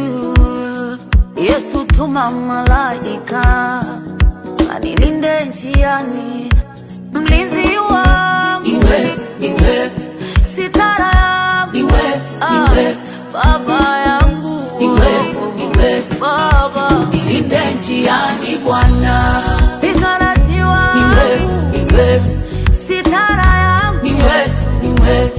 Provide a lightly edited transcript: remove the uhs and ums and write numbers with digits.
Ooh, Yesu tuma malaika anilinde njiani, mlinzi wangu Iwe, iwe, sitara yangu iwe, ah, iwe, baba yangu iwe, iwe, baba nilinde njiani Bwana. piganaji Iwe, wangu iwe, sitara yangu iwe, iwe,